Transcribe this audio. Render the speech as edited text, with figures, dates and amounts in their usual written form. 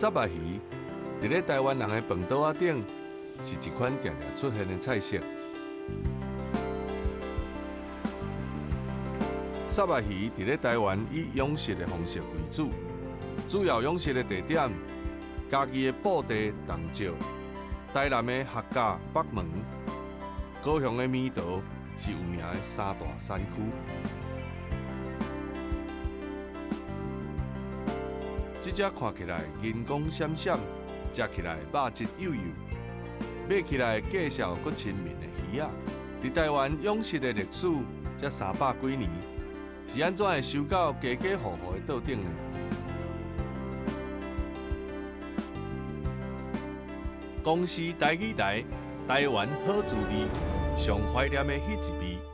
虱目魚佇咧台灣人的飯桌仔頂，是一款定定出現的菜色。虱目魚佇咧台灣以養殖的方式為主，主要養殖的地點，嘉義的布袋、東石，台南的客家、北門，高雄的蘼塘是有名的三大產區。這隻看起來銀光閃閃，食起來肉質幼幼，買起來價數閣親民的魚仔，佇台灣養殖的歷史才三百幾年，是按怎會收到家家戶戶的桌頂呢？公視台語台，台灣好滋味，上懷念的彼一味。